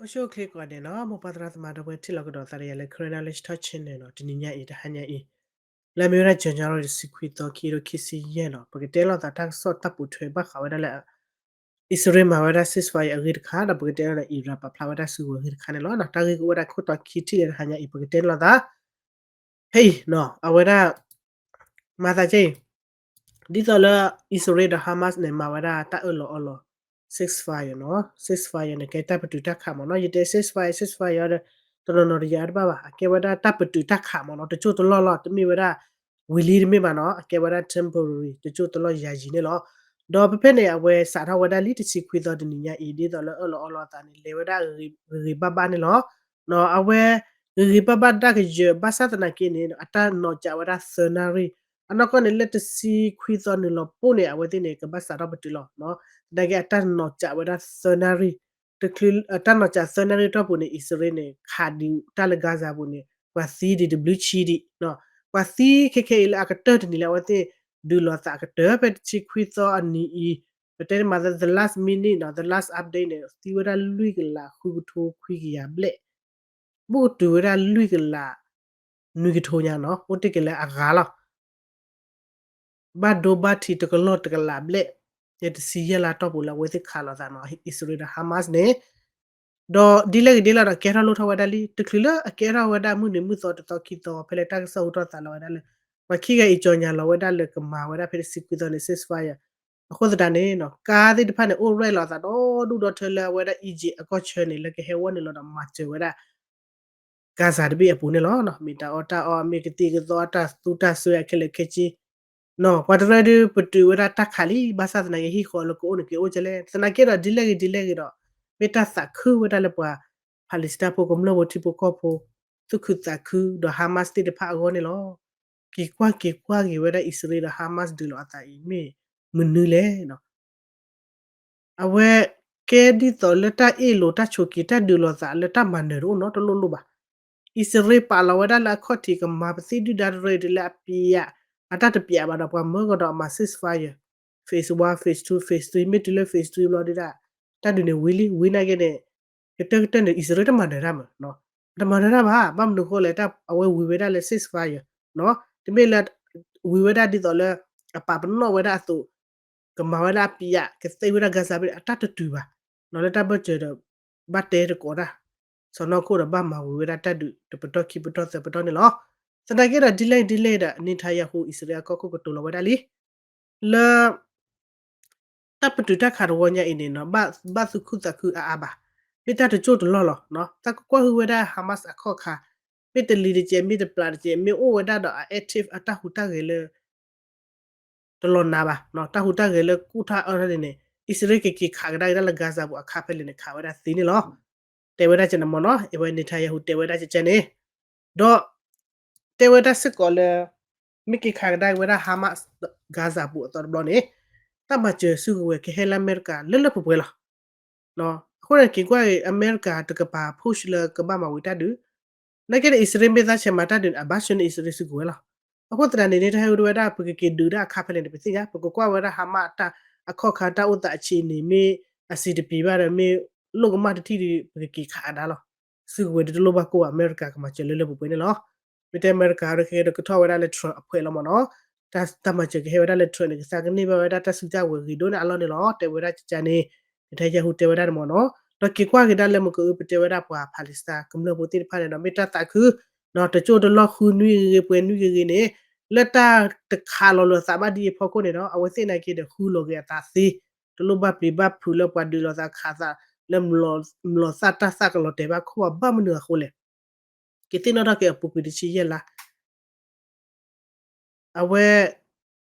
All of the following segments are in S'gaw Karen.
အိၣ်ဆူၣ်အိၣ်ချ့ကိးဂၤဒဲးနီၤ, မိၢ်ပၢ်သရၣ်သမါဒီပုၢ်ဝဲၢ် ထံၣ်လိာ်ကဒီးသးဒီးယၤလၢ Karen Knowledge Talk Channel နီၤ, တနံၤညါအံၤ တဟါညါအံၤ လၢအမ့ၢ်ဝဲဒၣ် January တဆံခွံသီ ခံကထိခံဆံယဲၢ်နီၤ, ပကတဲလိာ်သးတၢ်ကစီၣ်တၢ်ပိာ်ထွဲဘၣ်ဃးဝဲဒၣ်လၢ အံၣ်စရ့လးမၤဝဲဒၣ် ceasefire အဂ့ၢ်တခါ, ဒီးပကတဲလိာ်သး Iran ပာ်ဖျါဝဲဒၣ်စုကဝဲၤအဂ့ၢ်တခါန့ၣ်လီၤ. တၢ်ဂ့ၢ်ကအိၣ်ဝဲဒၣ်ခိၣ်တီခံထံၣ်လၢတဟါညါအံၤ ပကတဲလိာ်သး ဖဲအံၤနီၤ, အဝဲဒၣ် မၤသးကဲအံၤ, ဒ်သိးလၢ အံၣ်စရ့လးဒီး Hamas န့ၣ် မၤဝဲဒၣ်တၢ်အၢၣ်လီၤအီလီၤ ceasefire နီၤ, ceasefire န့ၣ် ကဲတၢ်ပတုာ်တၢ်ခးမ့ၢ်နီၤ, ယတဲ ceasefire ceasefire ဒီး တနီၤနီၤတယာ်တဘၣ်ဘၣ်, အကဲဝဲဒၣ်တၢ်ပတုာ်တၢ်ခးမ့ၢ်နီၤ, တကၠိၢ်တလီၢ်လီၤ, တမ့ၢ်ဝဲဒၣ် ဝံၤလံတမ့ၢ်ဘၣ်နီၤ, အကဲဝဲဒၣ် temporary တကၠိၢ်တလီၢ်ယၤယံၤန့ၣ်လီၤ. ဒီးဖဲဖဲန့ၣ် အဝဲစးထီၣ်ဝဲဒၣ်လံတဆံခွံသီတနံၤညါအံၤ ဒ်သိးလၢအၢၣ်လီၤအီလီၤအသးန့ၣ် လဲၤဝဲဒၣ်ဂ့ၤဂ့ၤဘၣ်ဘၣ်န့ၣ်လီၤ. အဝဲ ဂ့ၤဂ့ၤဘၣ်ဘၣ်တၢ်ကယၢၤ ဘၣ်ဆၣ်သနာ်က့န့ၣ် အတၢ်နီၢ်ကးဝဲဒၣ်သၢနၣ်ရံၣ်, အနီၢ်ကီၢ်န့ၣ် လၢတဆံခွံသီနုာ်လီၤပိၢ်န့ၣ် အဝဲသ့ၣ်န့ၣ် ကဘၣ်စးထီၣ်ပတုာ်လီၤ. သနာ်က့အတၢ်နီၢ်ကးဝဲဒၣ်သၢနၣ်ရံၣ်, တချုး အတၢ်နီၢ်ကးသၢနၣ်ရံၣ်တီၢ်ပူၤန့ၣ် အံၣ်စရ့လးန့ၣ် ခးဒံးတၢ်လၢ Gaza ပူၤန့ၣ် ပှၤသံဒံးတဘျုးဆံဒံး, ပှၤသံခဲခဲအံၤလၢအကတၢၢ်တနံၤလၢအဝဲသ့ၣ်ဒုးလိာ်သးအကတၢၢ် ဖဲတဆံခွံသီအနံၤအံၤ, ပတဲမး the last minute နီၤ, the last update န့ၣ် သံဝဲဒၣ်လွံၢ်ကလးဃုကထိခွံကယၤဘျဲၣ်, ဘူးကတုၤဝဲဒၣ်လွံၢ်ကလး နွံကထိညါနီၤ, အိၣ်တ့ၢ်က့ၤလၢအဂၤလီၤ. ဘၣ်ဒိဘၣ်ထံးတကလီၢ်တကလးဘျဲၣ်, ယတဆံယဲၢ်လါတီၢ်ပူၤလၢအဝဲသ့ၣ်ခးလိာ်သးနီၤ, အံၣ်စရ့လးဒီး Hamas န့ၣ်, ဒီးဒ်လဲၣ်ဂ့ၤဒ်လဲၣ်ဒီး ကဲထီၣ်လိၣ်ထီၣ်ဝဲဒၣ်လံ, တချုးလၢအကဲထီၣ်ဝဲဒၣ်မုၢ်နံၤမုၢ်သီတသီခံသီ ဖဲလၢတၢ်ကစီၣ်ဟူထီၣ်သးလီၤဝဲဒၣ်လၢ ပှၤခံဂၤအံၤ ကြေညာ လီၤဝဲဒၣ်လၢကမၤဝဲဒၣ်ဖဲတဆံခွံသီန့ၣ် ceasefire အဃိသတးန့ၣ်နီၤ, ကါသ့ၣ်တဖၣ်န့ၣ် အိၣ်ရဲၣ်လီၤသးဒီဒူၣ်ဒီထၢလၢအဝဲဒၣ် Egypt အကီၢ်ဆၢန့ၣ် လၢကဟဲဝဲနုာ်လီၤဒီးမၤစၢၤဝဲဒၣ် Gaza တဘ့ၣ်အပူၤန့ၣ်လီၤ. မ့ၢ်တၢ်အီၣ်တၢ်အီ မ့ၢ်ကသံၣ်ကသီ တၢ်သူတၢ်စွဲအခဲလၢာ်ခဲဆ့ နီၤ, ပှၤတရၢဒုးပတုာ်ဝဲဒၣ်တၢ်ခးလံ, ဘၣ်ဆၣ်သနာ်က့ဟံၣ်ဃီလၢကအိၣ်န့ၣ် က့ၤအိၣ်ကလဲၣ်, သနာ်က့ဒီးဒ်လဲၣ်ဂ့ၤဒ်လဲၣ်ဂ့ၤဒီး မ့ၢ်တၢ်သးခုဝဲဒၣ်လၢပှၤ Palestine ဖိကမျၢၢ်ဖိထံဖိကီၢ်ဖိ သူၣ်ခုသးခုဒီး Hamas သ့ၣ်တဖၣ်အဂီၢ်န့ၣ်လီၤ. က့ၤကွၢ်က့ၤကွၢ်က့ၤဝဲဒၣ်အံၣ်စရ့လးဒီး Hamas ဒုးလိာ်အသးအံၤမ့ၢ်မနုၤလဲၣ်နီၤ. အဝဲကဲဒ်သိးလၢတၢ်အ့ၣ်လိာ်တၢ်ဆိးက့ၤ တၢ်ဒုးလိာ်သးလၢတၢ်မၤနၢၤတအိၣ်နီတလိၣ်လိၣ်ဘၣ်. အံၣ်စရ့လးပာ်လီၤဝဲဒၣ်လၢအခီၣ်ထံး ကမၤပသံၣ်ဒုၣ်ဒါတရၢအံၤတုၤလၢအပျး, အတၢ်တပျးဘၣ်ဒီး ပှၤမၢကဒီးအမၤ ceasefire, phase one, phase two, phase three မ့ၢ်တုၤလၢ phase three ဘျီဒုဒၣ် တၢ်ဒုးန့ၣ်ဝံၤလံ, ဝံၤနာ်က့န့ၣ် ကတၢၢ်ကတၢၢ်န့ၣ် အံၣ်စရ့လးတမၤနၢၤတၢ်မး, တမၤနၢၤတၢ်ဘၣ်, ဘၣ်မနုၤအဃိလဲၣ်, အဝဲဝံၤဝဲဒၣ်လၢ ceasefire တမ့ၢ်လၢ ဝံၤဝဲဒၣ်ဒ်သိးလၢ အပာ်ပနီၣ်ဝဲဒၣ်အသိး ကမၤဝဲဒၣ်အပျး ကသ့ဝဲဒၣ် Gaza ဘ့ၣ် အတၢ်တတုၤဘၣ်, လၢတၢ်ဘၢၣ်စၢၤဒီး ဘၣ်တဲတကိးတၢ်, စီၤနီၢ်ခိၣ်ဒီးဘၣ်မၤဝံၤဝဲဒၣ်တၢ်ဒုးတပတီၢ်ခံပတီၢ်သၢပတီၢ်န့ၣ်လီၤ. သနာ်က့ဒီးဒ်လဲၣ်ဒ်လဲၣ်ဒီး Netanyahu အံၣ်စရ့လးအကီၢ်ခိၣ်ကတိၤလီၤဝဲဒၣ်လံ လၢ တၢ်ပတုာ်တၢ်ခးတဝီညါအံၤန့ၣ်နီၤ, ဘၣ်သူၣ်ခုသးခုအါအါဘၣ်, မ့ၢ်တၢ်တကၠိၢ်တလီၢ်လီၤ. တၢ်ကကွၢ်ဟုဝဲဒၣ် Hamas အခီၣ်ခါ, မ့ၢ်တလံၤတကဲး မ့ၢ်တပျးတကဲး မ့ၢ်အိၣ်ဝဲဒၣ်ဒီးအ active အတၢ်ဟူးတၢ်ဂဲၤလၢ တလီၤနးဘၣ်, တၢ်ဟူးတၢ်ဂဲၤလၢကူၣ်တၢ်အၢတၢ်န့ၣ်န့ၣ် အံၣ်စရ့လးကက့ၤခးကဒါက့ၤတၢ်လၢ Gaza ပူၤအခါဖဲလဲၣ်န့ၣ် ခးဝဲဒၣ်သ့န့ၣ်လီၤ. တဲဝဲဒၣ်ကန့ၣ်မ့ၢ်နီၤ, အဝဲ Netanyahu တဲဝဲဒၣ်ကကန့ၣ်, ဒီး တဲဝဲဒၣ်စ့ၢ်ကီးလၢ မ့ၢ်က့ၤခးကဒါက့ၤဝဲဒၣ် Hamas Gaza ပူၤအသီတဘျီန့ၣ် တၢ်မၤစၢၤစုကဝဲၤကဟဲလၢအမဲရကၤလၢလၢပှဲၤပှဲၤလီၤ. အဃိန့ၣ် က့ၤကွၢ်က့ၤ အမဲရကၤတကပၤ push လၢကဘၣ်မၤဝံၤတၢ်ဒုး, နာ်က့ဒီး အံၣ်စရ့လးမ့ၢ်သးဆဲးမၤတၢ်ဒုးန့ၣ် အဘၣ်ဆၢန့ၢ်အံၣ်စရ့လးစုကဝဲၤလီၤ. အဃိသတးန့ၣ် Netanyahu တဲဝဲဒၣ် ပကက့ၤဒုးဒၣ်အခါဖဲလဲၣ်န့ၣ် ပသ့ၣ်ညါ, ပကကွၢ်ဝဲဒၣ် Hamas တၢ်အခီၣ်ခါတၢ်အိၣ်သးအဆံးန့ၣ် မ့ၢ်အဆံးတပံၤဘၣ်ဒီး မ့ၢ်လိၣ်ကမၣ်တထံၣ်ဒီး ပကက့ၤခးကဒါလီၤ. စုကဝဲၤဒုးတလိၣ်ဘၣ်ကိၢ်ဘၣ် အမဲရကၤကမၤစၢၤလၢလၢပှဲၤပှဲၤန့ၣ်လီၤ. မ့ၢ်တဲအမဲရကၤဒီးခဲကဲဒီးကထီၣ်ဝဲဒၣ်လၢ Trump အဖှဲးလီၤမ့ၢ်နီၤ, တၢ်မၤစၢၤကဟဲဝဲဒၣ်လၢ Trump န့ၣ် ကသးကန့ၢ်ဘၣ်ဝဲဒၣ်တၢ်စုတၢ်ဝဲၤဂ့ၤဒိၣ်န့ၢ်အလီၢ်န့ၣ်လီၤ. တဲဝဲဒၣ်ကကန့ၣ် Netanyahu တဲဝဲဒၣ်န့ၣ်မ့ၢ်နီၤ, ဒီးက့ၤကွၢ်က့ၤဒၣ်လၢမ့ၢ်ကအု ပတဲဝဲဒၣ်ပှၤ Palestine ကမျၢၢ်ဖိသ့ၣ်တဖၣ်န့ၣ်ဒီး မ့ၢ်တၢ်သးခု တကၠိၢ်တလီၢ်ဃုနွံဂ့ၤဂ့ၤ ပှဲၤနွံဂ့ၤဂ့ၤန့ၣ် လၢတၢ်တခးလီၤလိာ်သးဘၣ်ဒ်အံၤအဖီခိၣ်န့ၣ်ဒီး အဝဲသ့ၣ်နာ်က့ဒီး ဃုလီၤက့ၤအသးသ့, တလိၣ်ဘၣ်ပျံၤဘၣ်ဖုးလၢပှၤဒုးလိာ်သးခးသးလၢ မျိာ်သၣ်တၢ်သၣ်ကလီၤတဲာ်ဘၣ်ခိၣ်ဘၣ် ဘၣ်မနုၤအဃိလဲၣ်. ကသ့ၣ်နီၣ်ထီၣ်က့ၤအပူၤကွံာ်တဆံယဲၢ်လါ အဝဲ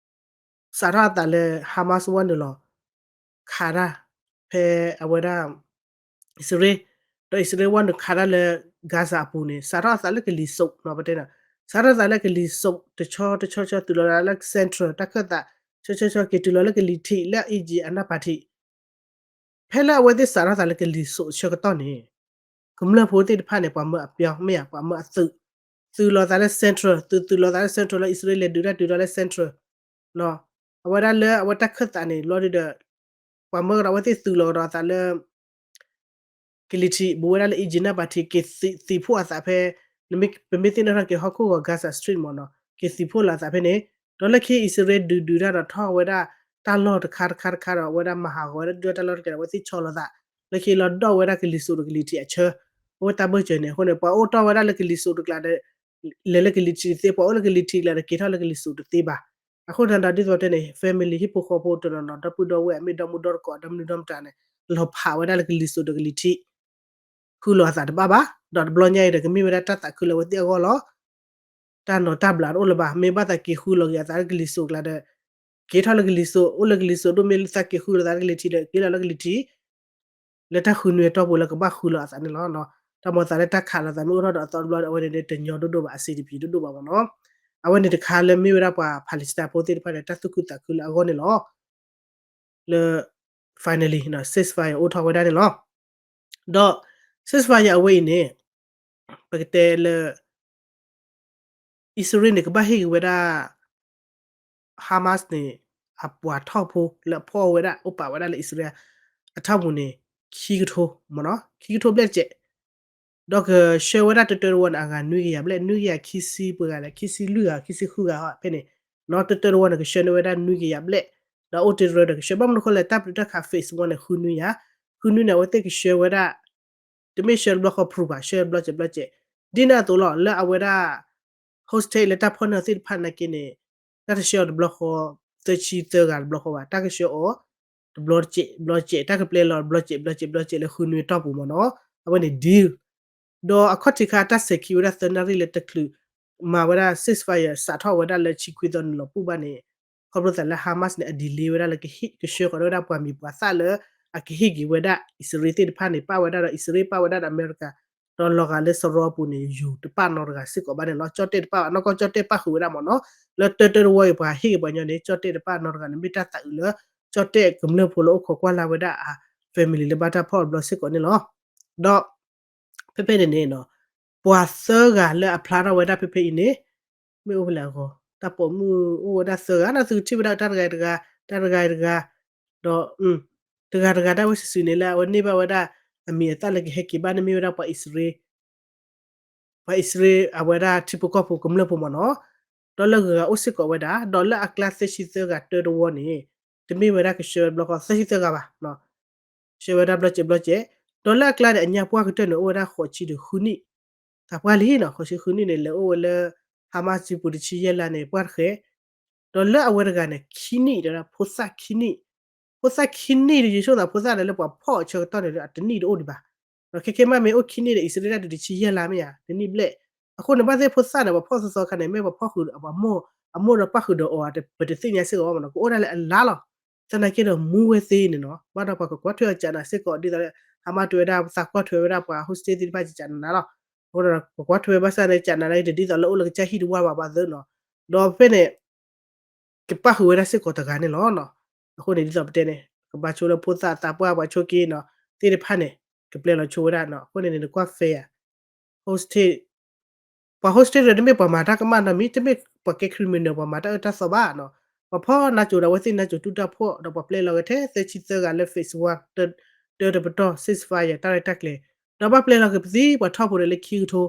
စးထီၣ်အသးလၢ Hamas ဝဲနုာ်လီၤ ခးတၢ် ဖဲအဝဲဒၣ် အံၣ်စရ့လး, ဒီးအံၣ်စရ့လးဝဲနုာ်ခးတၢ်လၢ Gaza အပူၤန့ၣ် စးထီၣ်အသးလၢကလံၤစိးနီၤ ပတဲနီၤ, စးထီၣ်အသးလၢကလံၤစိး တဆီတဆီဆီ တုၤလီၤလၢ central တၢ်ခၢၣ်သး ဆီဆီဆီ က့ၤတုၤလီၤလၢကလံၤထံးလၢ Egypt အနၢ်ပၢၢ်ထံး ဖဲလၢအဝဲသ့ၣ်စးထီၣ်သးလၢကလံၤစိးအဆၢကတီၢ်န့ၣ် ကမျၢၢ်ဖိသ့ၣ်တဖၣ်န့ၣ် ပှၤမၢအပျီမ့ၢ်ဧါ ပှၤမၢအသုး, သုးလီၤသးလၢ central, သုးသုးလီၤသးလၢ central လၢအံၣ်စရ့လးလဲၤဒုးတၢ်ဒုးဒီးလၢ central နီၤ, အဝဲဒၣ်လၢအဝဲတၢ်ခၢၣ်သးန့ၣ် လီၤဒုးဒီး ပှၤမၢကဒီးအဝဲသ့ၣ်သုးလီၤကဒီးအသးလၢ က ကလံၤထံးဘူးဝဲဒၣ်လၢ Egypt နၢ်ဘၣ်ထံး က့ၤသံးဖှိၣ်အသးဖဲ ပမ့ၢ်သ့ၣ်နီၣ်ထီၣ်က့ၤဟီၣ်ခိၣ်ဂီၤ Gaza Strip မ့ၢ်နီၤ က့ၤသံးဖှိၣ်လီၤအသးဖဲန့ၣ်, ဒီးလၢခံအံၣ်စရ့လးဒုးဒုးတၢ်ဒီးထီၣ်ဝဲဒၣ် တၢ်လီၢ်တခါတခါတခါဒီး အဝဲဒၣ်မၤဟးဂီၤဝဲဒၣ်ဒုၣ်ဒါတၢ်လီၢ်တက့ၢ်ဒီး အဝဲသ့ၣ်ဆီလီၤသး လၢခံလီၤဒီးဝဲဒၣ်ကလံၤစိးဒီးကလံၤထံးအဆၢ, အဝဲတၢ်ဘၢၣ်စၢၤန့ၣ် အဃိန့ၣ် ပှၤအိၣ်တီၢ်ဝဲဒၣ်လၢကလံၤစိးတကျးဒီး လဲၤလၢကလံၤထံးတသ့, ပှၤအိၣ်လၢကလံၤထံးတကျးဒီးက့ၤထီၣ်လၢကလံၤစိးတသ့ဘၣ်. အဃိသတးဒီးဒ်သိးတဲန့ၣ် family ဟံၣ်ဖိဃီဖိတနီၤနီၤ ဒီပုၢ်ဒီဝဲၢ်အမ့ၢ်ဒီမုၢ်ဒီတကိး ဒီမနုၤဒီမတၤန့ၣ် လီၤဖးဝဲဒၣ်လၢကလံၤစိးဒီးကလံၤထံး ဃုလီၤအသးတဘၣ်ဘၣ်, ဒီးတဘျီညါအံၤဒီးကမ့ၢ်ဝဲဒၣ်တၢ်သးခုလၢအဝဲသ့ၣ်အဂီၢ်လီၤ. တၢ်နီၤတၢ်ဘျးတအိၣ်လၢၤဘၣ်, မ့ၢ်ဘၣ်သးက့ၤဃုလီၤက့ၤအသးလၢကလံၤစိးကျါဒီး က့ၤထီၣ်လၢကလံၤစိး, အိၣ်လၢကလံၤစိးဒိၣ်မ့ၢ်လၢသးက့ၤဃုလီၤသးလၢကလံၤထံးဒီး က့ၤလီၤလၢကလံၤထံး လၢတၢ်ဃုနွံအတီၢ်ပူၤလၢကဘၣ်ဃုလီၤအသးန့ၣ်လီၤ. တၢ်မၤသးလၢတၢ်ခးလိာ်သးမ့ၢ်အိၣ်ထီၣ်ဒီးအသီတဘျီဒီး အဝဲန့ၣ်တညီဒိၣ်ဒိၣ်ဘၣ်, အဆင်တပြေဒိၣ်ဒိၣ်ဘၣ်မ့ၢ်နီၤ. အဝဲန့ၣ်တခါလၢမ့ၢ်ဝဲဒၣ်ပှၤ Palestine ဖိသ့ၣ်တဖၣ်န့ၣ် တၢ်သူၣ်ခုသးခုလၢအဂီၢ်န့ၣ်လီၤ. လၢ finally ceasefire အိၣ်ထီၣ်ဝဲဒၣ်န့ၣ်လီၤ. ဒီး ceasefire အဝဲအံၤန့ၣ် ပကတဲလၢ အံၣ်စရ့လးန့ၣ် ကဘၣ်ဟ့ၣ်က့ၤဝဲဒၣ် Hamas န့ၣ် အပှၤထီၣ်ဖိလၢအဖီၣ်ဝဲဒၣ် အိၣ်ပာ်ဝဲဒၣ်လၢအံၣ်စရ့လး အထီၣ်ပူၤန့ၣ် ခံကထိမ့ၢ်နီၤ, ခံကထိဘျဲၣ်တစဲး, ဒီးကဆှၢဝဲဒၣ်တတၢတဝီန့ၣ် အဂၤနွံကယၤဘျဲၣ်, နွံကယၤခံဆံပှဲၤဂၤလဲၣ်, ခံဆံလွံၢ်ဂၤ ခံဆံဃုဂၤဖဲန့ၣ်, နီၤ တတၢတဝီန့ၣ် ကဆှၢန့ၢ်ဝဲဒၣ်နွံကယၤဘျဲၣ်, ဒီးအိၣ်တ့ၢ်တရၢဒီးကဆှၢ ဘၣ်မနုၤအဃိလဲၣ် တၢ်ပတုာ်တၢ်ခး phase one န့ၣ် ဃုနွံယၤ, ဃုနွံန့ၣ် အဝဲသ့ၣ်ကဆှၢဝဲဒၣ် တမ့ၢ်ဆှၢတဘျီဃီ ဖြူ ဘၣ်, ဆှၢဘျီစဲးဘျီစဲး, ဒ်န့ၣ်အသိးလီၤ လၢအဝဲဒၣ် hostage လၢတၢ်ဖီၣ်န့ၢ်သ့ၣ်တဖၣ်နာ်က့န့ၣ် တၢ်တဆှၢအီၤတဘျီဃီ သၢဆံသၢဂၤတဘျီဃီဘၣ်, တၢ်ကဆှၢအီၤ တဘျီစဲးဘျီစဲး, တၢ်ကပျဲလီၤတဘျီစဲးဘျီစဲးဘျီစဲးလၢဃုနွံအတီၢ်ပူၤမ့ၢ်နီၤ, အဝဲန့ၣ် deal ဒီးအခီၣ်ထံးခါတၢ်စဲၤခံဝဲဒၣ်သၢနၣ်ရံၣ်လၢတချုး မၤဝဲဒၣ် ceasefire စးထီၣ်ဝဲဒၣ်လၢဆံခွံသီနံၤလီၤပူၤဘၣ်န့ၣ်, ခီဖျိသးလၢ Hamas န့ၣ် အ delay ဝဲဒၣ်လၢကဟ့ၣ်ကဆှၢဃီၤဝဲဒၣ်ပှၤမံၤပှၤသၣ်လၢ အကဟ့ၣ်က့ၤဝဲဒၣ်အံၣ်စရ့လးသ့ၣ်တဖၣ်န့ၣ် ပၣ်ဝဲဒၣ်ဒီးအံၣ်စရ့လး ပၣ်ဝဲဒၣ်ဒီးအမဲရကၤ, ဒီးလီၤဂာ်လၢစရီပူၤန့ၣ် ယူၤတပၣ်နီတဂၤစ့ၢ်ကီးဘၣ်န့ၣ်လီၤ. ကၠီၣ်တဲၣ်တပၣ်ဘၣ်, နီၢ်ကီၢ်ကၠီၣ်တဲၣ်ပၣ်ဃုာ်ဝဲဒၣ်မ့ၢ်နီၤ, လၢတၢတၢတဝီအံၤပှၤဟ့ၣ်က့ၤပှၤညီန့ၣ် ကၠီၣ်တဲၣ်တပၣ်နီတဂၤန့ၣ် မ့ၢ်တၢ်သးအုးလၢ ကၠီၣ်တဲၣ်ကမျၢၢ်ဖိလၢအိၣ်ခိးကွၢ်လၢ်ဝဲဒၣ်အ family လၢဘၣ်တၢ်ဖီၣ်တဘျီစ့ၢ်ကီးန့ၣ်လီၤ. ဒီး ဖဲဖဲန့ၣ်န့ၣ် ပှၤသၢဂၤလၢအဖျါထီၣ်ဝဲဒၣ်ဖဲဖဲအံၤန့ၣ် မ့ၢ်အိၣ်ဖဲလဲၣ်အဂီၢ် တၢ်ပိာ်မုၣ်အိၣ်ဝဲဒၣ်သၢဂၤ နသုကထံၣ်ဝဲဒၣ်တၢ်တဂၤတဂၤ တၢ်တဂၤတဂၤ ဒီး တဂၤတဂၤဒၣ်ဝဲစုာ်စုာ်န့ၣ် လၢအဝဲန့ၢ်ဘၣ်ဝဲဒၣ် အမံၤအသၣ်လၢကဟဲက့ၤဘၣ်န့ၣ်မ့ၢ်ဝဲဒၣ်ပှၤအံၣ်စရ့လး ပှၤအံၣ်စရ့လးအဝဲဒၣ်ထံဖိကီၢ်ဖိကမျၢၢ်ဖိမ့ၢ်နီၤ, ဒီးလၢဂၤဂၤအိၣ်စ့ၢ်ကီးဝဲဒၣ် ဒီးလၢအကျါသၢဆံသၢဂၤတၢတဝီန့ၣ် တမ့ၢ်ဝဲဒၣ်ကဆှၢဝဲဘျီဃီသၢဆံသၢဂၤဘၣ် ဆှၢဝဲဒၣ်ဘျီစဲးဘျီစဲး, ဒီးလၢအကျါန့ၣ် အညါပှၢ်ကတၢၢ်န့ၣ် အိၣ်ဝဲဒၣ်ဃိးဆံဒီးဃုနံၣ်, သးပှၢ်လံနီၤ ဃိးဆံဃုနံၣ်န့ၣ် လဲၤအိၣ်ဝဲလၢ Hamas စုပူၤတဆံယဲၢ်လါန့ၣ် ပှၢ်တဃဲၤ, ဒီးလၢအဝဲတဂၤန့ၣ် ခံနံၣ်ဒီး ဖိသၣ်ခံနံၣ်, ဖိသၣ်ခံနံၣ်ဒီး ယဆိကမိၣ်သးဖိသၣ်န့ၣ် လၢပှၤဖီၣ်အဆၢကတီၢ်န့ၣ် အတနံၣ်တအိၣ်ဒံးဘၣ်, ဒီးခဲခဲမးမ့ၢ်အိၣ်ခံနံၣ်ဒီး အံၣ်စရ့လးတၢ်ဒုးတဆံယဲၢ်လါမ့ၢ်ဧါ တနံၣ်ဘျဲၣ်, အဃိန့ၣ် ဘၣ်သ့ၣ်ဖိသၣ်န့ၣ် ပှၤဖီၣ်သီသီခါန့ၣ် မ့ၢ်ပှၤဖီၣ်ဃုာ်ဒီး အမိၢ်ဒီးပၣ်ဃုာ်ဒီးအီၤ ပတသ့ၣ်ညါစ့ၢ်ကီးဘၣ်မ့ၢ်နီၤ ကအိၣ်ဒၣ်လၢအလါလီၤ. သနာ်က့ဒီး မူဝဲသ့န့ၣ်နီၤ ဘၣ်ဒီးပှၤကကွၢ်ထွဲအီၤကနၤစ့ၢ်ကီး ဒ်သိးလၢ ဟါမၢ်တဲဝဲဒၣ် သးကွၢ်ထွဲဝဲဒၣ်ပှၤ hostage သ့ၣ်တဖၣ်ကနၤလီၤ. အဃိဒီး ပကွၢ်ထွဲဘၣ်ဆၣ်န့ၣ် ကနၤလၢ တဒ်သိးလၢအိၣ်လၢကစၢ်ဟံၣ်တဝၢ်ဘၣ်ဘၣ်သ့နီၤ, ဒီးဖဲန့ၣ် ကပၣ်ဃုာ်ဝဲဒၣ်စ့ၢ်ကီးတဂၤန့ၣ်လီၤ. အဃိန့ၣ် ဒ်သိးပတဲန့ၣ် ကဘၣ်ဆိလၢဖိသၣ်သးပှၢ်ပှၤဆိက့နီၤ သ့ၣ်တဖၣ်န့ၣ် ကပျဲလီၤဆိဝဲဒၣ်နီၤ အဃိန့ၣ်န့ၣ် နကွၢ် fair ဧါ hostage ပှၤ hostage ဒီး တမ့ၢ်ပှၤမၤတၢ်ကမၣ်နီတမံၤ တမ့ၢ်ပှၤကဲ criminal ပှၤမၤတၢ်အၢတၢ်သီဘၣ်နီၤ, ပှၤဖီၣ်နါစိၤဒီး အဝဲသ့ၣ်နါစိၤတူၢ်တၢ်ဖှီၣ် ဒီးပှၤပျဲလီၤက့ၤထဲသၢဆံသၢဂၤလၢ phase one တၢတပတီၢ် ceasefire တၢ်ရဲၣ်တၢ်ကျဲၤ, ဒီးဘၣ်ပျဲလီၤက့ၤပသံပှၤထီၣ်ဖိဒီးလၢခံကထိ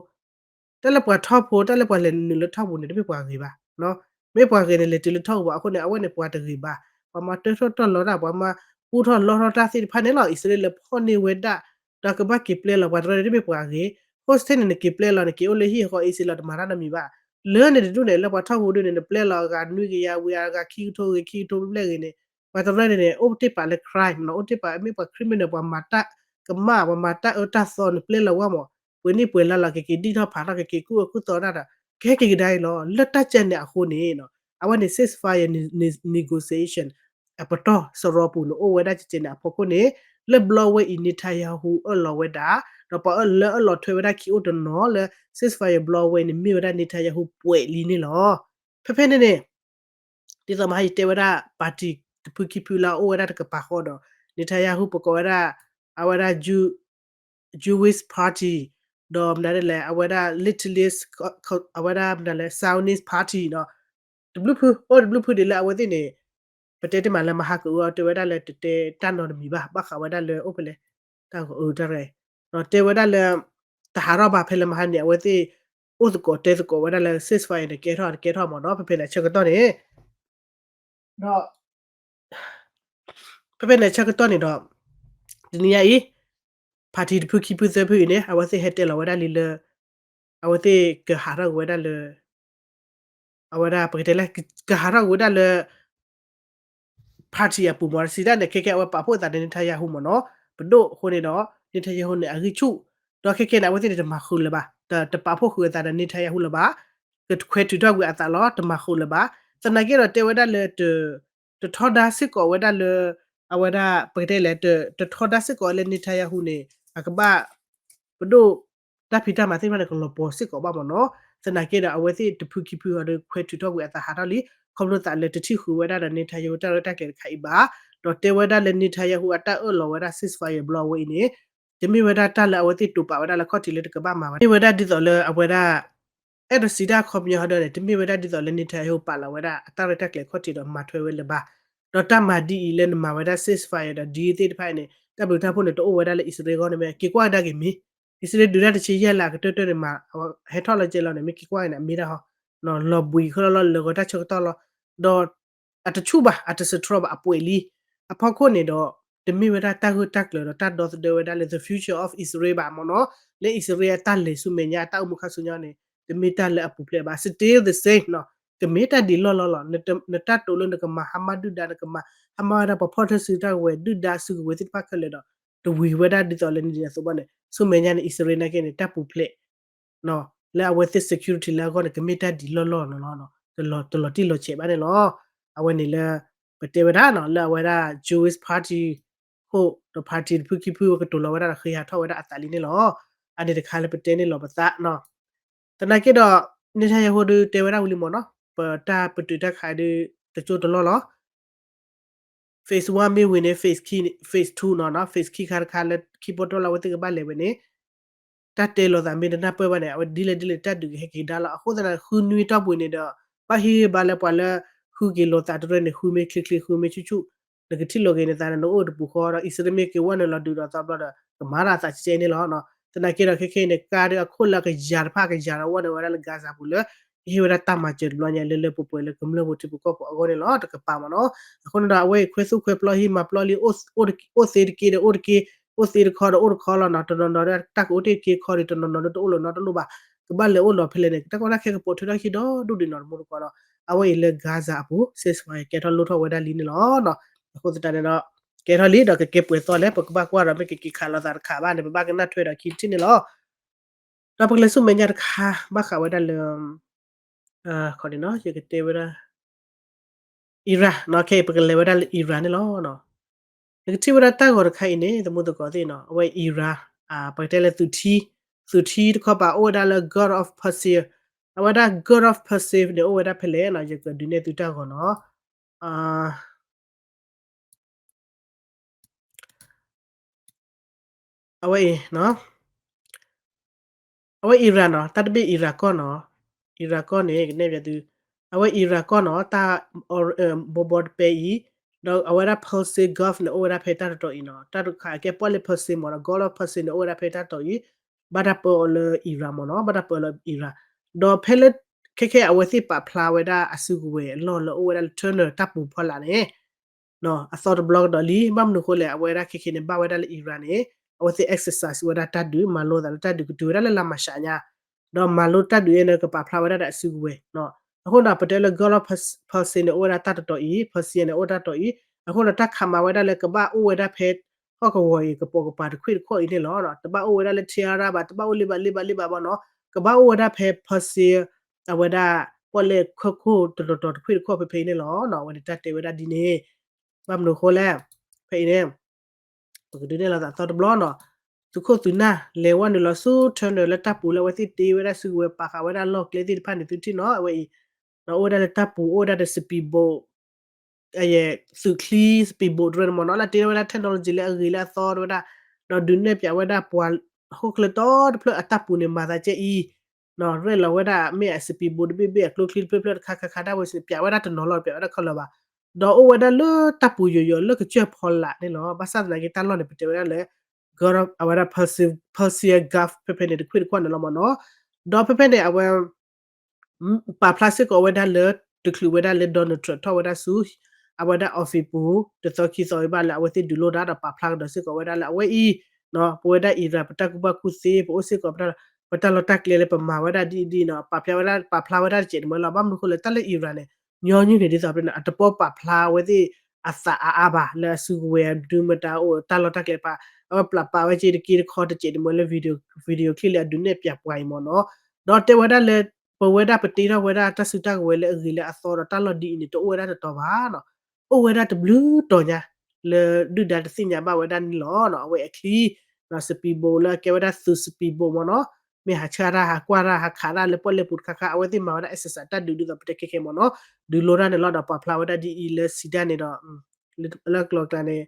တၢ်လၢပှၤထီၣ်ဖိ တၢ်လၢပှၤလဲၤနုာ်လၢထီၣ်ပူၤန့ၣ် တမ့ၢ်ပှၤဂ့ၤဘၣ်, မ့ၢ်ပှၤဂ့ၤန့ၣ် လဲၤတုၤလၢထီၣ်ပူၤဘၣ်. အဃိန့ၣ် အဝဲန့ၣ်ပှၤတဂ့ၤဘၣ်, ပှၤမၤတၢထီၣ်ထီၣ်လီၤတၢ် ပှၤမၤပူထီၣ်လီထီၣ်တၢ်သ့ၣ်တဖၣ်န့ၣ်လီၤ. အံၣ်စရ့လးလဲၤဖီၣ်န့ၢ်ဝဲဒၣ် ဒီးကဘၣ်က့ၤပျဲလီၤပှၤတရၢန့ၣ် တမ့ၢ်ပှၤဂ့ၤ, hostage န့ၣ် နက့ၤပျဲလီၤ နက့ၤအိၣ်လၢဟံၣ်အဃီ အံၣ်စရ့လးတမၤတၢ်နီတမံၤဘၣ်. လၢန့ၣ်တဒူၣ်န့ၣ် လၢပှၤထီၣ်ဖိဒူၣ်န့ၣ် နပျဲလီၤအဂၤနွံကယၤဝံၤ အဂၤခံကထိဂ့ၤ ခံကထိဘျဲၣ်ဂ့ၤန့ၣ် ပှၤတရၢန့ၣ်န့ၣ် အိၣ်တ့ၢ်ပာ်လၢ crime နီၤ အိၣ်တ့ၢ်ပာ်မ့ၢ်ပှၤ criminal ပှၤမၤတၢ်ကမၣ် ပှၤမၤတၢ်အၢတၢ်သီ နပျဲလီၤဝဲမး ပှဲၤနံၣ်ပှဲၤလါလီၤ ကက့ၤဒံၣ်ထီၣ်ဖးထီၣ် ကက့ၤကူၣ်အၢကူၣ်သီတၢ်ဒီး ကဟဲက့ၤကဒါအံၤလီၤ. လၢတၢ်ကဲန့ၣ်အဃိန့ၣ် အဝဲန့ၣ် ceasefire negotiation အပတီၢ်စရီပူၤန့ၣ် အိၣ်ဝဲဒၣ်ကဲန့ၣ်အဖီခိၣ်န့ၣ် လၢဘျီဝဲအံၤ Netanyahu အၢၣ်လီၤဝဲဒၣ် ဒီးပှၤအၢၣ်လီၤထွဲဝဲဒၣ်ခံအိၣ်တနီၤလၢ ceasefire ဘျီဝဲအံၤန့ၣ် မ့ၢ်ဝဲဒၣ် Netanyahu ပှဲၤလံန့ၣ်လီၤ. ဖဲဖဲန့ၣ်န့ၣ် ဒ်သိးမဟါယတဲဝဲဒၣ် party တဖုခံဖုလၢအအိၣ်ဝဲဒၣ်တကပၤဃီဒီး Netanyahu ပကိးဝဲဒၣ် အဝဲဒၣ် Jewish Party ဒီးမနုၤလဲၣ် အဝဲဒၣ် Leftist အဝဲဒၣ်မနုၤလဲၣ် Zionist Party နီၤ တဘျုးဖု အိၣ်တဘျုးဖုဒ်လၢအဝဲသ့ၣ်န့ၣ် ပတဲတမံၤလၢမဟါကအုအီၤတဲဝဲဒၣ်လၢတတဲတၢ်နီတမံၤဘၣ် ဘၣ်ဃးဝဲဒၣ်လၢအိၣ်ဖဲလဲၣ် တၢ်ဂီၤအုတၢ်ရဲၣ် တဲဝဲဒၣ်လၢ တဟးထီၣ်ဘၣ်ဖဲလၢမဟါန့ၣ် အဝဲသ့ၣ် အိၣ်သကိးတဲသကိးဝဲဒၣ်လၢ ceasefire န့ၣ် ကဲထီၣ်တကဲထီၣ်မ့ၢ်နီၤ ဖဲဖဲန့ၣ်အဆၢကတီၢ်န့ၣ် ဒီး ဖဲဖဲန့ၣ်အဆၢကတီၢ်န့ၣ်ဒီး တနံၤညါအံၤ party တဖုခံဖုသၢဖုအံၤန့ၣ် အဝဲသ့ၣ်ဟဲတဲလီၤဝဲဒၣ်လံလၢ အဝဲသ့ၣ်ကဟးထီၣ်က့ၤဝဲဒၣ်လၢ အဝဲဒၣ်ပကတဲလၢ ကဟးထီၣ်က့ၤဝဲဒၣ်လၢ party အပူၤမ့ၢ် စံးတၢ်န့ၣ် ခဲကဲအဝဲပာ်ဖှိၣ်အသးဒီး Netanyahu မ့ၢ်နီၤ ပဒိၣ်အဃိန့ၣ်ဒီး Netanyahu န့ၣ် အဂံၢ်ဆူၣ် ဒီးခဲကဲန့ၣ် အဝဲသ့ၣ်န့ၣ် တမၤဃုာ်လၢၤဘၣ် တပာ်ဖှိၣ်ဃုာ်အသးဒီး Netanyahu လၢၤဘၣ် ကခွဲးထုးထီၣ်ကွံာ်အသးလီၤ တမၤဃုာ်လၢၤဘၣ် သနာ်က့ဒီးတဲဝဲဒၣ်လၢ တထီဒါစ့ၢ်ကီးဝဲဒၣ်လၢ အဝဲဒၣ်ပကတဲလဲၣ် တထီဒါစ့ၢ်ကီးလၢ Netanyahu န့ၣ် အကဘၣ် ပဒိၣ် တၢ်ဖံးတၢ်မၤသ့ၣ်တဖၣ်န့ၣ် ကလီၤပှီၤစ့ၢ်ကီးဘၣ်မ့ၢ်နီၤ သနာ်က့ဒီးအဝဲသ့ၣ်တဖုခံဖုအံၤဒီး ခွဲးထုးထီၣ်ကွံာ်အသးဟးထီၣ်လံ ခီဖျိသးလၢတထံၣ်ဃုာ်ဝဲဒၣ်ဒီး Netanyahu တၢ်ရဲၣ်တၢ်ကျဲၤတခါအံၤဘၣ် ဒီးတဲဝဲဒၣ်လၢ Netanyahu အတၢ်အၢၣ်လီၤဝဲဒၣ် ceasefire ဘျီအဝဲအံၤန့ၣ် တမ့ၢ်ဝဲဒၣ်တၢ်လၢအဝဲသ့ၣ်တိာ်ပာ်ဝဲဒၣ်လၢခီၣ်ထံးလၢတကဘၣ်မၤဝဲ မ့ၢ်ဝဲဒၣ်ဒ်သိးလၢအဝဲဒၣ် အဲၣ်ဒိးစံးတၢ်အခီပညီဟီဒီးန့ၣ် တမ့ၢ်ဝဲဒၣ်ဒ်သိးလၢ Netanyahu ပာ်လီၤဝဲဒၣ်အတၢ်ရဲၣ်တၢ်ကျဲၤခီၣ်ထံးဒီးမၤထွဲဝဲလၢၤဘၣ် ဒီးတၢ်မၤဒ်အံၤလၢနမၤဝဲဒၣ် ceasefire ဒီး deal သ့ၣ်တဖၣ်အံၤန့ၣ် တၢ်ဘျုးတၢ်ဖှိၣ်န့ၣ် တအိၣ်ဝဲဒၣ်လၢအံၣ်စရ့လးအဂီၢ်န့ၣ်မ့ၢ် က့ၤကွၢ်ကဒါက့ၤမ့ၢ် အံၣ်စရ့လးဒုးတၢ်တဆံယဲၢ်လါအကတၢၢ်တၢၢ်န့ၣ်မး ဟဲထီၣ်လၢကဲလီၤန့ၣ် မ့ၢ်က့ၤကွၢ်ကဒါန့ၣ် အမ့ၢ်ဒၣ်ဟီ လီၤဘှံးခဲလၢာ်လီၤ လၢာ်ဂီၤတၢ်ဆၢကတီၢ်လီၤ ဒီး အတဆူၣ်ဘၣ် အတစထြီဘၣ် အပှဲၤလံ အဖီခိၣ်န့ၣ်ဒီး တမ့ၢ်ဝဲဒၣ်တၢ်ဂၢၢ်တၢ်ကျၢၤဒီးတၢ်ဒီသဒၢဝဲဒၣ်လၢ the future of Israel ဘၣ်မ့ၢ်နီၤ လၢအံၣ်စရ့လးအတၢ်လဲၤဆူမဲာ်ညါအတၢ်အိၣ်မူခါဆူညါန့ၣ် တမ့ၢ်တၢ်လၢအပူၤဖျဲးဘၣ် still the same နီၤ ကမ့ၢ်တၢ်ဒ်လီၢ်လီၢ်လီၤ နတၢ်တိာ်လၢနကမၤ Hamas ဒုၣ်ဒါ နကမၤ Hamas ဝဲဒၣ်ပှၤဖီၣ်ထၢၣ်စုတၢ်ကဝဲၤ ဒုၣ်ဒါစုကဝဲၤသ့ၣ်တဖၣ်ခဲလၢာ်ဒီး တဝံၤဝဲဒၣ်ဒ်သိးလၢနဒ်န့ၣ်အသိးဘၣ်န့ၣ် ဆူမဲာ်ညါန့ၣ် အံၣ်စရ့လးနာ်က့န့ၣ် တၢ်ပူၤဖျဲး လၢအဝဲသ့ၣ် security လၢအဂီၢ်န့ၣ် ကမ့ၢ်တၢ်ဒ်လီၢ်လီၢ်န့ၣ်လီၤ တလီၤတံၢ်လီၤဆဲးဘၣ်န့ၣ်လီၤ အဝဲန့ၣ်လၢ ပတဲဝဲဒၣ်နီၤ လၢအဝဲဒၣ် Jewish party ခိၣ်ဒီး party တဖုခံဖုဝဲကတိၤလီၤဝဲဒၣ်ဒီး ဃ့ဟးထီၣ်ဝဲဒၣ်အသးလံန့ၣ်လီၤ အန့ၣ်တခါလၢပတဲန့ၣ်လီၤပသးနီၤ သနာ်က့ဒီး Netanyahu ဒုးတဲဝဲဒၣ်ဝံၤလံမ့ၢ်နီၤ ပတၢ်ပတုာ်တၢ်ခးဒုး တကၠိတလီၢ်လီၤ phase one မ့ၢ်ဝံၤန့ၣ် phase ခံ phase two နီၤနီၤ phase ခံခါတခါလၢခံပီတီၢ်လၢအဝဲသ့ၣ်ကဘၣ်လဲၤဝဲန့ၣ် တၢ်တဲလီၤသးမ့ၢ်တနၢ်ပၢၢ်ဘၣ်န့ၣ် အဝဲဒ်လဲၣ်ဒ်လဲၣ်တၢ်ဒုးကဟဲက့ၤဒါလီၤ အဃိသတးန့ၣ် ဃုနွံတီၢ်ပူၤန့ၣ်ဒီး ဘၣ်ဟ့ၣ်ဂံၢ်ဘါလၢပှၤလၢ ဃုက့ၤလိာ်သးတရၢန့ၣ် ဃုမ့ၢ်ချ့ချ့ ဃုမ့ၢ်ဆူၣ်ဆူၣ် နကထံၣ်လိာ်က့ၤနသးန့ၣ် နအိၣ်တပူၤဃီဒီး အံၣ်စရ့လးမ့ၢ်က့ၤဝဲနုာ်လီၤဒုးဒီးသီဘျီဒီး ကမၤထီၣ်အသးကဲကဲအံၤန့ၣ်လီၤ သနာ်က့ဒီးခဲခဲအံၤန့ၣ် ကါဒုးအခိၣ်လၢအကယၤတဖၣ်ကယၤဒီးဝဲနုာ်ဝဲဒၣ်လၢ Gaza ပူၤလၢ ကဟ့ၣ်ဝဲဒၣ်တၢ်မၤစၢၤတဘျီညါလၢလၢပှဲၤပှဲၤလၢကမျၢၢ်ဖိထံဖိကီၢ်ဖိအဂီၢ်န့ၣ်လီၤ တကပၤမ့ၢ်နီၤ အဃိန့ၣ်ဒီးအဝဲအံၤခွဲသူၣ်ခွဲပျီဟံးမၤပျီလံ အိၣ်သ့တက့ဒီးအိၣ်တက့ အိၣ်သ့တခီဒီးအိၣ်တခီလီၤနီၤ တနီၤနီၤဒီးတၢ်ကအိၣ်တ့ၢ်တက့တခီဒီး တနီၤနီၤဒီးတအိၣ်လၢၤနီတလိၣ်ဘၣ် ကဘၣ်လဲၤအိၣ်လီၤဖဲလဲၣ်န့ၣ် တၢ်ကီတၢ်ခဲကပိာ်ထွဲထီၣ်ဟံၣ်ဒီဒူၣ်ဒံးနီၤ တမူတကိးဒီး အဝဲအံၤလၢ Gaza အပူၤ ceasefire ကဲထီၣ်လိၣ်ထီၣ်ဝဲဒၣ်လံန့ၣ်လီၤ အဃိသတးန့ၣ်ဒီး ကဲထီၣ်လံဒီးကကဲပှဲၤသီလဲၣ် ပကဘၣ်ကွၢ်ဒီးမ့ၢ်ကက့ၤခးလိာ်သးတခါဘၣ်န့ၣ် ပဘၣ်ကနၣ်ထွဲဒီးခံထံၣ်န့ၣ်လီၤ ဒီးပကလဲၤဆူမဲာ်ညါတခါ ဘၣ်ဃးဝဲဒၣ်လၢ ခီန့ၣ်နီၤ ယကတဲဝဲဒၣ် Iran နီၤ ခဲအံၤပကလဲၤဝဲဒၣ်လၢ Iran န့ၣ်လီၤ. နကထံၣ်ဝဲဒၣ်တၢ်ဂီၤတခါအံၤန့ၣ် သမူသကိးသ့ၣ်နီၤ အဝဲ Iran ပကတဲလၢသုးထံ သုးထံတခီပၤအိၣ်ဝဲဒၣ်လၢ Gulf of Persia အဝဲဒၣ် Gulf of Persia န့ၣ်အိၣ်ဝဲဒၣ်ဖဲလဲၣ်နီၤ ယကဒုးနဲၣ်သုတၢ်ဂီၤနီၤ အဝဲအံၤ အဝဲ Iran နီၤ တၢ်တဘ့ၣ် Iran ကီၢ်နီၤ Iran ကီၢ်န့ၣ် ကနဲၣ်ပျးသု အဝဲ Iran ကီၢ်နီၤ တၢ် ဘီဘီတပဲအံၤ ဒီးအဝဲဒၣ် Persian Gulf န့ၣ် အိၣ်ဝဲဒၣ်ဖဲတၢ်တတီၤအံၤနီၤ တၢ်တခါကဲပီၣ်လဲၣ် Persian မ့ၢ်ဒီး Gulf of Persian န့ၣ် အိၣ်ဝဲဒၣ်ဖဲတၢ်တတီၤအံၤ ဘၣ်တၢ်ပၢအီၤလၢ Iran မ့ၢ်နီၤ ဘၣ်တၢ်ပၢအီၤလၢ Iran ဒီးဖဲလၢ ခဲခဲအဝဲသ့ၣ်ပာ်ဖျါဝဲဒၣ်အစုကဝဲၤအလီၢ်လၢအိၣ်ဝဲဒၣ်လၢ tunnel တၢ်ပူၤဖီလာ်န့ၣ် အသီတဘျီကဒီးလံ ဘၣ်မနုၤဃိလဲၣ် အဝဲဒၣ်ခဲခဲန့ၣ် ဘၣ်ဝဲဒၣ်လၢ Iran န့ၣ် အဝဲသ့ၣ် exercise ဝဲဒၣ်တၢ်ဒုး မၤလိသးလၢတၢ်ဒုးကတုၤဝဲဒၣ်လၢလါမၢ်ၡးညါ ဒီးမၤလိတၢ်ဒုးအံၤန့ၣ် ကပာ်ဖျါဝဲဒၣ်ဒီးအစုကဝဲၤ အဃိဒီးပတဲလၢ Gulf of Persian န့ၣ် အိၣ်ဝဲဒၣ်တၢ်တတီၤအံၤ Persian န့ၣ် အိၣ်တၢ်တတီၤအံၤ အဃိဒီးတၢ်ခးမၤဝဲဒၣ်လၢကဘၣ်အိၣ်ဝဲဒၣ်ဖဲ ဟီၣ်ကဝီၤအံၤ ကပိာ်ကပၤတခွံၣ်တခီၣ်အံၤန့ၣ်လီၤ. တဘၣ်အိၣ်ဝဲဒၣ်လၢ Tehran ဘၣ် တဘၣ်အိၣ်လၢဘၣ်လၢဘၣ်လၢဘၣ်ဘၣ်နီၤ ကဘၣ်အိၣ်ဝဲဒၣ်ဖဲ Persian အဝဲဒၣ် ပီၣ်လဲၣ်ခၢၣ်ခိၣ်တတီၤတီၤတခွံၣ်တခီၣ်ဖဲဖဲအံၤန့ၣ်လီၤ. အဝဲန့ၣ်တၢ်တဲဝဲဒၣ်ဒ်န့ၣ် ဘၣ်မနုၤအဃိလဲၣ် ဖဲအံၤန့ၣ် ပကဒုးနဲၣ်လီၤသးသီတဘျီနီၤ သုးခိၣ်သုးနၢ် လဲၤဝဲနုာ်လီၤဆူ tunnel လၢတၢ်ပူၤလၢအဝဲသ့ၣ်တ့ဝဲဒၣ်စုကဝဲၤ ပာ်ဃာ်ဝဲဒၣ်လီၢ်ကျဲသ့ၣ်တဖၣ်န့ၣ် သုထံၣ်နီၤ အဝဲအံၤ ဒီးအိၣ်ဝဲဒၣ်လၢတၢ်ပူၤ အိၣ်ဝဲဒၣ်ဒီး speedboat သုးချံ speedboat တရၢန့ၣ်မ့ၢ်နီၤ လၢတ့ထီၣ်ဝဲဒၣ် technology လၢအဂ့ၤလၢအသီတဝဲဒၣ် ဒီးဒုးနဲၣ်ပျးဝဲဒၣ်ပှၤဟီၣ်ခိၣ်ချၢတီတဖျၢၣ်အတၢ်ပူၤန့ၣ် မၤသးကဲအံၤ ရဲၣ်လီၤဝဲဒၣ်မ့ၢ်အ speedboat တဘ့ၣ်ဘ့ၣ် အကျိချံတဖျၢၣ်ဖျၢၣ်တခါခါခါဒၣ်ဝဲ ပျးဝဲဒၣ်တနီၤလီၤ ပျးဝဲဒၣ်ခဲလၢာ်ဘၣ် ဒီးအိၣ်ဝဲဒၣ်လၢတၢ်ပူၤယိာ်ယိာ်လၢကစၢၢ်ဖီလာ်န့ၣ်လီၤ. ဘၣ်ဆၣ်သနာ်က့တၢ်လီၢ်န့ၣ် ပတဲဝဲဒၣ်လၢ အဝဲဒၣ် Persian Gulf ဖဲဖဲန့ၣ် တခွံၣ်တခွါန့ၣ်လီၤမ့ၢ်နီၤ. ဒီးဖဲဖဲန့ၣ် အဝဲ ပာ်ဖျါစ့ၢ်ကီးဝဲဒၣ်လၢ တချုးဝဲဒၣ်လၢ Donald Trump ထီၣ်ဝဲဒၣ်ဆူ အဝဲဒၣ် office ပူၤ တသီခံသီဝံၤဘၣ်လၢအဝဲသ့ၣ်ဒုးလိၣ်တၢ်ဒီးပာ်ဖျါကဒီးစ့ၢ်ကီးဝဲဒၣ်လၢအဝဲအံၤ ပဝဲဒၣ် Iran ပတၢ်ကူၣ်ဘၣ်ကူၣ်သ့ ပအိၣ်စ့ၢ်ကီး ပတၢ်လီၢ်တၢ်ကျဲလၢပမၤဝဲဒၣ်ဒ်အံၤဒ်နီၤ ပာ်ဖျါဝဲဒၣ် ပာ်ဖျါဝဲဒၣ်တစဲးတမှဲလီၤ. ဘၣ်မနုၤအဃိလဲၣ် တၢ်လၢ Iran န့ၣ် ညီနုၢ်န့ၣ်ဒ်သိးပတဲန့ၣ် အတပီၢ်ပာ်ဖျါဝဲသ့ၣ်အသးအါအါဘၣ် လၢအစုကဝဲၤဒုးမတၤအိၣ်တၢ်လီၢ်တၢ်ကျဲတဖၣ် အဝဲပာ်ဖျါဝဲက့ၤတက့တခီတစဲးတမှဲလၢ video clip လၢအဒုးနဲၣ်ပၠးပှၤအံၤမ့ၢ်နီၤ. ဒီးတဲဝဲဒၣ်လၢ ပဝဲဒၣ်ပတ့ထီၣ်ဝဲဒၣ်တၢ်စုတၢ်ကဝဲၤလၢအဂ့ၤလၢအသီဒီးတၢ်လီၢ်ဒ်အံၤန့ၣ် တအိၣ်ဝဲဒၣ်တတီၤဘၣ်နီၤ အိၣ်ဝဲဒၣ်တဘျုးတီၤညါ လၢဒုၣ်ဒါတသ့ၣ်ညါဘၣ်ဝဲဒၣ်န့ၣ်လီၤ. အဝဲအချံ speedboat လၢအကဲဝဲဒၣ်သုး speedboat မ့ၢ်နီၤ မ့ၢ်ဟးဆှၣ်တၢ် ဟးကွၢ်တၢ် ဟးခးတၢ်လၢပီၣ်လဲၣ်ပူၤတခါခါ အဝဲသ့ၣ်မၤဝဲဒၣ် exercise တၢ်ဒုးဒ်သိးပတဲခဲခဲမ့ၢ်နီၤ ဒုးလိတၢ်န့ၣ်လီၤ. ဒီးပာ်ဖျါဝဲဒၣ်ဒ်အံၤလၢစံးတၢ်န့ၣ်ဒီး လၢကျိၤကျါန့ၣ်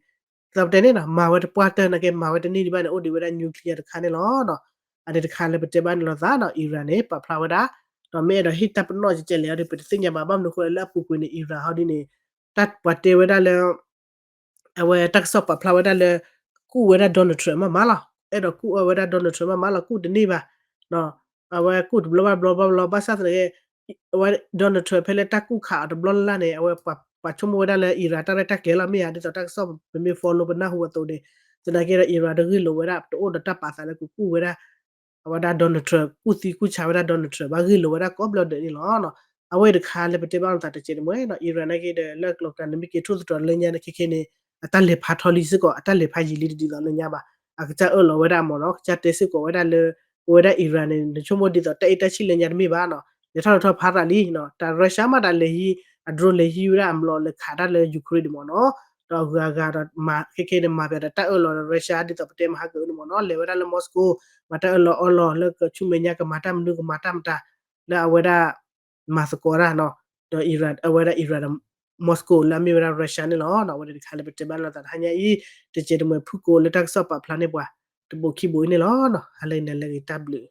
ဒ်သိးပတဲန့ၣ်နီၤ မၤဝဲတပှၢ်တၢၢ်နာ်က့ မၤဝဲတန့ၢ်ဒံးဘၣ်န့ၣ် အိၣ်ဒံးဝဲဒၣ် nuclear တခါန့ၣ်လီၤ. အန့ၣ်တခါလၢပတဲဘၣ်န့ၣ်လီၤသးနီၤ Iran န့ၣ် ပာ်ဖျါဝဲဒၣ် ဒီးမ့ၢ်အဲၣ်ဒိးဟ့ၣ်တၢ်ပနီၣ်ကဲကဲလဲၣ်ဒီး ပတသ့ၣ်ညါဘၣ် ဘၣ်မနုၤအဃိလဲၣ် လၢအပူၤကွံာ်န့ၣ် Iran ဟီဒ်န့ၣ် တၢ်ပှၤတဲဝဲဒၣ်လၢ အဝဲတၢ်ကစီၣ်ပာ်ဖျါဝဲဒၣ်လၢ ကူၣ်ဝဲဒၣ် Donald Trump မးမးလီၤ. အဲၣ်ဒိးကူၣ်အီၤဝဲဒၣ် Donald Trump မးမးလီၤ ကူၣ်တန့ၢ်ဘၣ်. အဝဲကူၣ်တဘျီဘၣ်ဘျီဘၣ်ဘျီ ဘၣ်ဆၣ်သနာ်က့ အဝဲ Donald Trump ဖဲလၢတၢ်ကူၣ်ခးအီၤတဘျီလၢ်လၢ်န့ၣ် အဝဲပှၤဆိကမိၣ်ဝဲဒၣ်လၢ Iran တၢ်ရဲၣ်တၢ်ကျဲၤလီၤ မ့ၢ်ဧါ ဒ်သိးတၢ်ကစီၣ်ပမ့ၢ် follow ပနၢ်ဟူအသိးန့ၣ် သနာ်က့ဒီး Iran တဂ့ၢ်လိာ်ဝဲဒၣ် တအိၣ်ဒီးတၢ်ပာ်သးလၢကကူၣ်ဝဲဒၣ် အဝဲဒၣ် Donald Trump ကူၣ်သံကူၣ်ဆါဝဲဒၣ် Donald Trump ဘၣ်ဂ့ၢ်လိာ်ဝဲဒၣ်ကိးဘျီဒဲးန့ၣ်လီၤ. အဝဲတခါလၢပတဲဘၣ်လိာ်သးတစဲးတမှဲနီၤ Iran နာ်က့ဒီး လၢကျိၤကျါန့ၣ် မ့ၢ်က့ၤထိၣ်သတြီၤလၢညါန့ၣ် ခဲခဲန့ၣ် အတၢ်လဲၤဖးထီလံစ့ၢ်ကီး အတၢ်လဲၤဖးယံာ်လံတဒ်သိးလၢညါဘၣ်. အကစၢ်အၢၣ်လီၤဝဲဒၣ်မ့ၢ်နီၤ ကစၢ်တဲစ့ၢ်ကီးဝဲဒၣ်လၢ ပဝဲဒၣ် Iran န့ၣ် နဆိကမိၣ်ဒ်သိးတၢ်အဲၣ်တၢ်ဆံၣ်လၢညါတမ့ၢ်ဘၣ်နီၤ လဲၤထီၣ်လဲၤထီၣ်ဖးရၤလံနီၤ တၢ် Russia မးတၢ်လဲၤဟံး အ drone လဲၤဟံးဝဲဒၣ်အမျိာ်လဲၤခးတၢ်လၢ Ukraine န့ၣ်မ့ၢ်နီၤ ဒီးအဂၤဂၤဒီးမၤခဲခဲန့ၣ် မၤပၠးဒီးတၢ်အၢၣ်လီၤဒီး Russia ဒ်သိးပတဲမဟါကအုန့ၣ်မ့ၢ်နီၤ လဲၤဝဲဒၣ်လၢ Moscow မၤတၢ်အၢၣ်လီၤအီလီၤလၢကဆူမဲာ်ညါကမၤတၢ်မနုၤကမၤတၢ်မတၤ လၢအဝဲဒၣ် မၤသကိးတၢ်နီၤ ဒီး Iran အဝဲဒၣ် Iran ဒီး Moscow လၢအမ့ၢ်ဝဲဒၣ် Russia န့ၣ်လီၤ. အဝဲဒၣ်တခါလၢပတဲဘၣ်လိာ်သးတဟါညါအံၤ တစဲးတမှဲဖုၣ်ကိာ်လၢတၢ်ကစီၣ်ပာ်ဖျါန့ၢ်ပှၤ တဘိးခံဘိးအံၤန့ၣ်လီၤ. ဟါလၢအံၤန့ၣ်လၢအဂ့ၤတၢ်ဘျုး